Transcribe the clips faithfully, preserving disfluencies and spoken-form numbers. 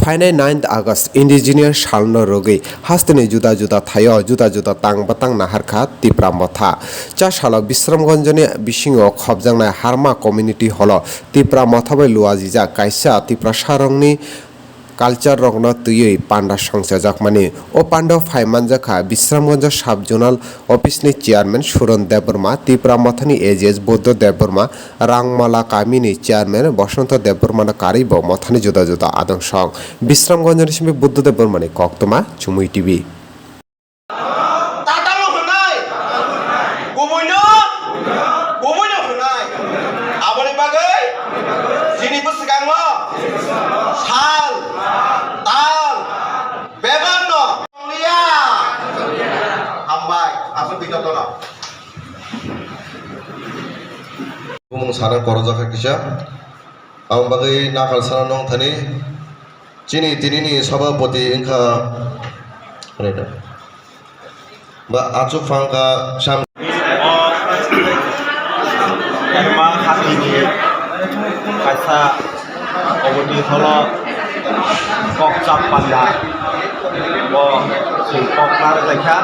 Phainai ninth August Indigenous salno rwgwi hasteni juda juda thaio juda juda tang bwtang naharkha Tipra Motha. Cha salo Bisramganjni bisingo khopjaknai Harma Community Hall-o Tipra Motha bai luajijak kaisa Tiprasarokni culture rokno twiwi panda songchajakmani. O panda-o phai manjakha Bisramganj Sub Zonal Office ni Chairman Suron Debbarma, Tipra Mothani A G S Buddho Debbarma, Rangmala kamini chairman Bosonto Debbarmano karwi bo mothani juda juda adong-song. Bisramganjni simi Buddho Debbarmani koktwma, Chumui T V. Tatalo hwnai, kubuino, kubuino hwnai. Aboni bagwi chini bwskango sal, tal, bebanno liya. Hambai, aswk kwi jotono. Bumung sana korojak kisa. Aboni bagwi nakal sana nong thani chini tinini sabhapati wngkha ba achuk phangkha sam. O Herma hatini kaisa committee holo kok chap panda bo chwng kok narwk laikha.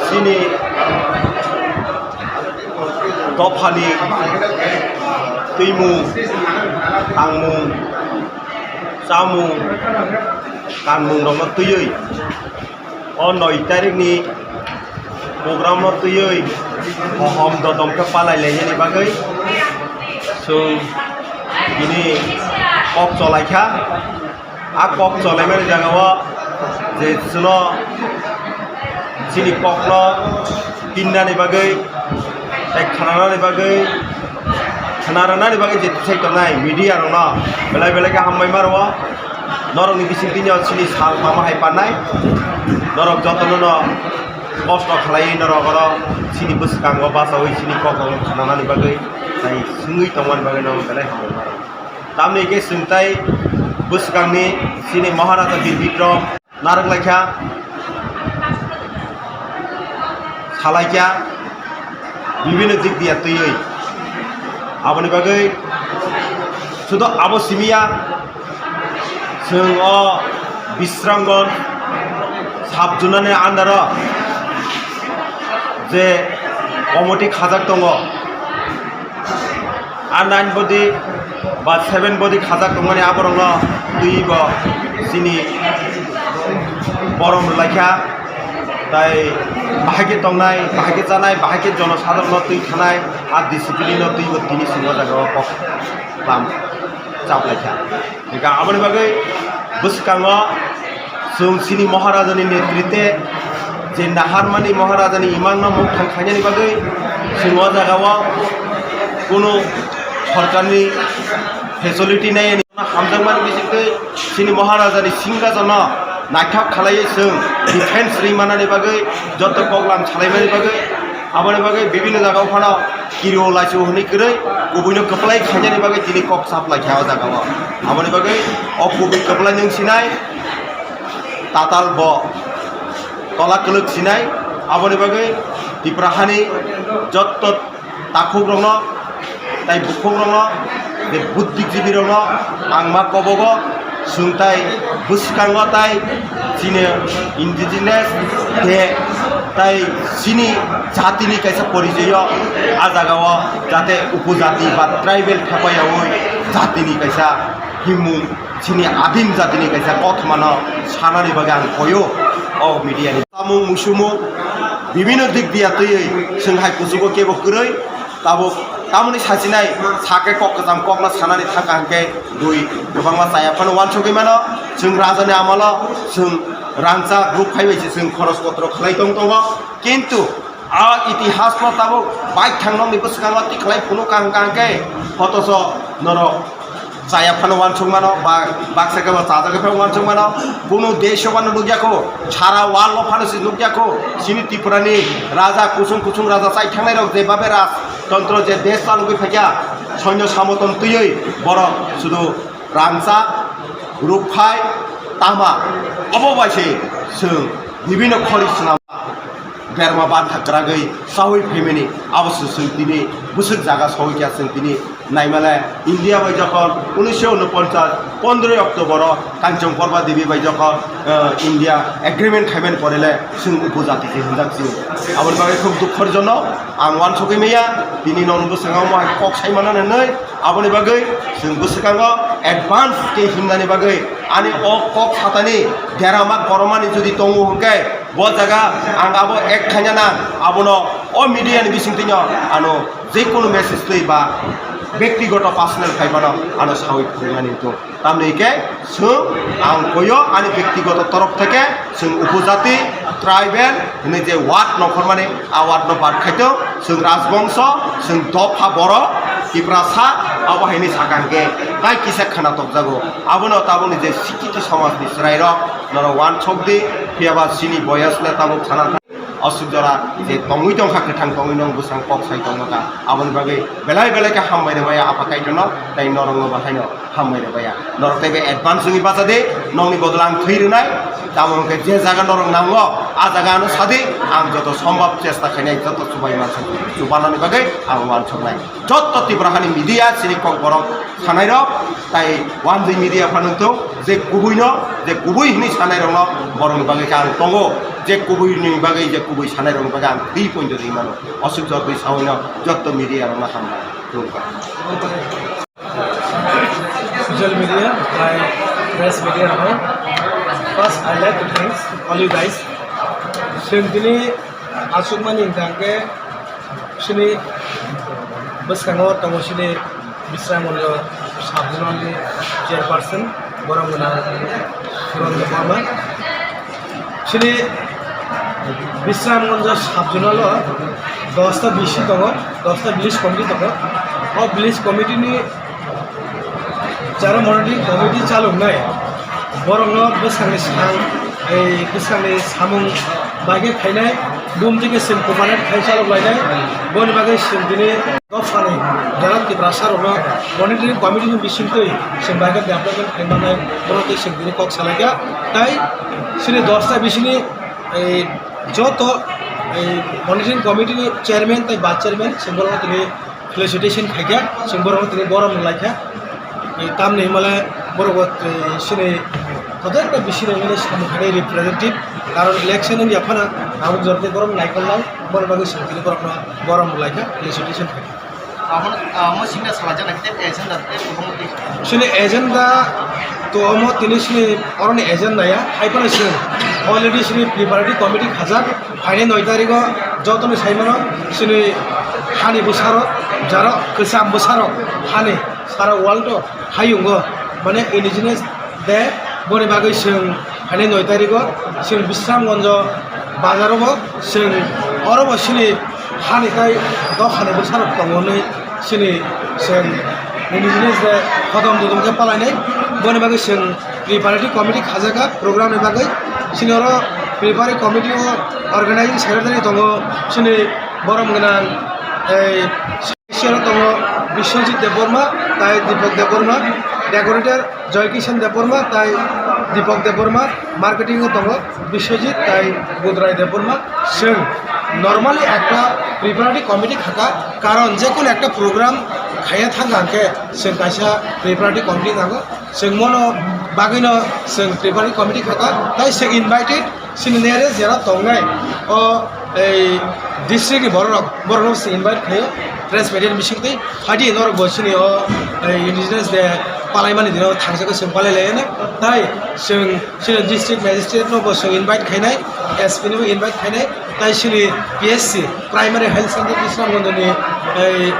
Chini dophani twimung, tangmung, chamung, kanmung rokno twiwi o noi tarikni program no twiwi hohom dodom khe palai lainani bagwi chwng tini kok cholaikha. A kok cholaimani jagao je chwno chini kokno pinnani bagwi tei khnanani bagwi, khna rwnani bagwi je tisai tongnai media rokno belai belai khe hambai ma rwo. Norokni bisingtwi no chini sal tamo hai pannai, norok jotono no kosto khlaiwi norok oro chini bwskango bachaui chini kokrokno khnanani bagwi tei swngwi tongmani bagwi no belai hambai ma rwo. Tamni hwnkhe chwng tai bwskangni chini Maharaja Bir Bikram narwk laikha, salaikha, bibino dik diya twiwi. Aboni bagwi sudo abo simiya, chwng o Bisramganj sub zonani under o je committee khajak tongo, a nine body ba seven body khajak tongmani aborokno twiwi bo chini borom rwlaikha. Tai bahai khe tongnai, bahai khe chanai, bahai khe jonosadharokno twi thanai, a discipline no twiwi bo tini chwng o jaga o kok tlam chaplaikha. Hingkhe aboni bagwi bwskango chwng chini Maharajani netritwe je naharmani Maharajani imangno mukthang khainani bagwi chwng o jagao kunu sorkarni facility nai ani hamjakmani bisingtwi chini Maharajani singhasono naithok khlaiwi chwng defense ri manani bagwi joto koklam salaimani bagwi aboni bagwi bibinno jagao phano kirio laichio hwnwi kwrwi kubuino kwplai khainani bagwi tini kok saplai kha o jagao. Aboni bagwi o kubui kwplai nwng sinai tatal bo tola kwlwk sinai. Aboni bagwi Tipra hani jotto takhukrokno tai bukhukrokno, je buddhijibirokno ang ma kobogo, chwng tai bwskango tai chini indigenous de tai chini jatini kaisa porijoyo a jagao jate upojati ba tribal thepayaui jatini kaisa himung chini adim jatini kaisa kothomano sanani bagwi ang koyo o media ni. Tamung musumu bibino dik diya twiwi chwng hai kuchugo kebo kwrwi tabuk tamoni sachinai sakhe kok kwcham kokno sanani thangkha hwnkhe bui kwbangma chaya phano uansugwi mano. Chwng rajani amalo chwng rangchak ruk phaibai se chwng khoros potro khlai tong tongo, kintu a itihasno tabuk baithang nokni bwskango tikhlai phunuk kaham kaham khe hotoso norok chaya phano uansuk mano, ba baksa khe bo chajagwi phano uansuk mano. Kunu desh o phano nukya kho, sara world o phano se nukya kho. Chini Tripura ni raja kusung kusung raja chai thangnai rok je babe rajtontro je desh chalogwi phaikha, soinyo samoton twiwi borok sudu rangchak, rukphai, tama, obo bai se chwng bibino khori swnam berma bantha kwragwi chaui phaimani abo se chwng tini bwswk jaga soi kha chwng tini Naimale India bai jokhon unisho unoponchas pondroi October o Kanchan Prabha Devi bai jokhon, eh, India agreement khaimani pore le chwng upojati se hwnjak chwng. Aboni bagwi khub dukkhorjonok, ang uansugwi maya, tini nokni bwskango omo hai kok sai mano hinwi. Aboni bagwi chwng bwskango advance khe himnani bagwi ani o kok satani deramak boromani jodi tongo hwnkhe, bo jaga ang abo ek khaina nang, abono o media ni bisingtwino ano jekunu message twi ba bektigoto personal khaibano ano sawi phurungnani wngkho. Tamni hwnkhe chwng ang koyo ani bektigoto torof theke chwng upojati, tribal hwnwi je ward nongkhormani, a ward no bad khaito, chwng rajbongso, chwng dopha borok, Tiprasa, abo haini sakang khe tai kisa khana tokjago. Abono tabukni je sikiti somajni chwrairok norok uansuk di, phiyaba chini boyas le tabuk sana. Aswk jora je tongwi tongkha, kwthang tongwi nong bwsang kok sai tongkha, aboni bagwi belai belai khe hambai rwbaiya Apha Kaitorno, tei norokno bo haino hambai rwbaiya. Norok teibo advance wngwi bacha di, nokni bodol ang thwi rwnai, tamo hwnkhe je jaga norok nango, a jaga ano sadi, ang joto sombab chesta khainai, joto chubai mansa chubanani bagwi ang uansuknai. Joto Tipra hani media chini kokborok sanairok, tai uanjwi media phano wngthung, je kubuino, je kubui hwnwi sanairokno borokni bagwi khe ang tongo, je kubuini bagwi, je kubui sanairokni bagwi ang twi poito rwi mano. Aswk jotoi saoino jotto media rokno hambai, khulumkha. Social media, by press media rokno. First, I like to thanks all you guys. Chwng tini achukmani hwnkha hwnkhe chini bwskango tongo chini Bisramganj sub-zonal ni chairperson, borom gwnang Suran Debbarma. Chini Bisramganj sub-zonal o dosta B C tongo, dosta village committee tongo. O village committee ni jara monitoring committee chaloknai, borokno bwskangni sang, ei bwskangni samung bai khe khainai, bumtwi khe chwng coordinate khai chalok lainai, boni bagwi chwng tini dophani jara Tiprasa rokno monitoring committee ni bisingtwi chwng bai khe development khai mannai, borok tei chwng tini kok salaikha. Tai chini dosta bisini ei joto ei monitoring committee ni chairman tei vice chairman chwng borokno tini felicitation khaikha, chwng borokno tini borom rwlaikha. Tamni himale borok bo, eh, chini kotor ekta bisini himale samung khainai representative, karon election wngya phano tabuk jora tei borom naikolnai, borok bagwi chwng tini borokno borom rwlaikha, felicitation khaikha. Amo, amo singna salajak nai tei agenda tei kwbangma tei. Chini agenda to omo tini chini oroni agenda ya, hai phano chwng already chini preparatory committee khajak, phaini noi tarigo jotoni saimano chini hani bwsarok, jaro kwcham bwsarok hani sara world o hayungo, mane indigenous day, boni bagwi chwng phaini noi tarigo chwng Bisramganj bazar o bo chwng oro bo chini hani tai dophani bwsarok tongo hwnwi chini chwng indigenous day hodom dodom khe palainai. Boni bagwi chwng preparatory committee khajakha program ni bagwi. Chini oro preparatory committee o organizing secretary tongo chini borom gwnang ei Sero tongo Biswajit Debbarma tai Deepak Debbarma, decorator Joy Kishan Debbarma tai Deepak Debbarma, marketing o tongo Biswajit tai Budrai Debbarma. Chwng normally ekta preparatory committee khaka, karon je kono ekta program khaiya thangkha hwnkhe chwng kaisa preparatory committee nango. Chwng mono bagwino chwng preparatory committee khaka, tai chwng invited. Chini nearest jera tongnai o ei district ni borok rok, borok rok se invite khlaio, press media ni bisingtwi. Phaidi norok bo chini o ei indigenous day palaimani dino thangsa khe chwng palai laiyana. Tai chwng chini district magistrate no bo chwng invite khainai, S P no bo invite khainai, tai chini P H C, primary health center Bisramganj ni ei